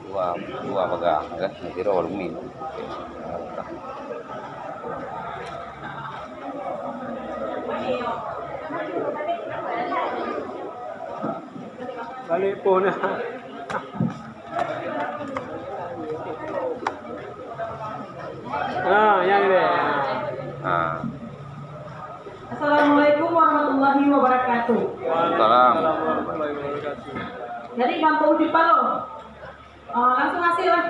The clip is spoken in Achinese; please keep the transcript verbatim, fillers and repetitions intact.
Dua, dua bagah, kan? Sidroe leumin. Balik pun. Ha, nyan lé. Ha. Assalamualaikum warahmatullahi wabarakatuh. Salam. Jadi, gampông di Paloh. Ah, langsung hasil lah.